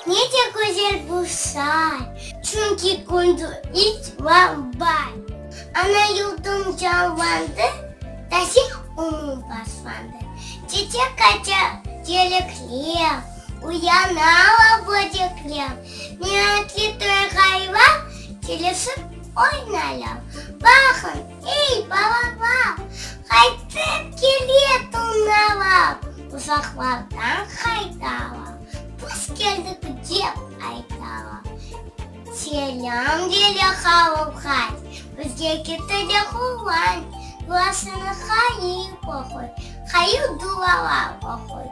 Ne de güzel bu say, Çünki kündüz iç bambay. Ana yurtum canlandı, Taze ümüt başlandı. Çeçek aça terekler, Uyanalar böcekler. Meraqlı toyğaylar Kelişip oynaylar. Baqıñ, ey, balalar, Qaytıp kele turnalar, Uzaqlardan qaytalar, Biz keldik dep aytalar. Selâm bere Qarılğaç, Bizge ketire quvanç, Duasını hayır oquy, Hayır dualar oquy.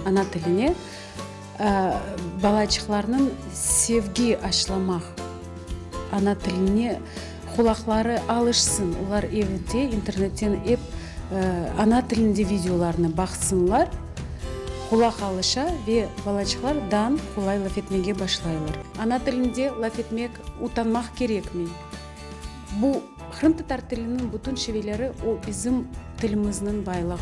Ana tiline balaçıqlarnıñ sevgi aşlamaq, ana tiline qulaqları alışsın, olar evde internetten ep ana tilinde videolarnı baqsınlar, qulaq alışa ve balaçıqlar dan qolay laf etmege başlaylar. Ana tilinde laf etmek utanmaq kerekmey. Bu qırımtatar tiliniñ bütün şiveleri o bizim tilimizniñ baylığı.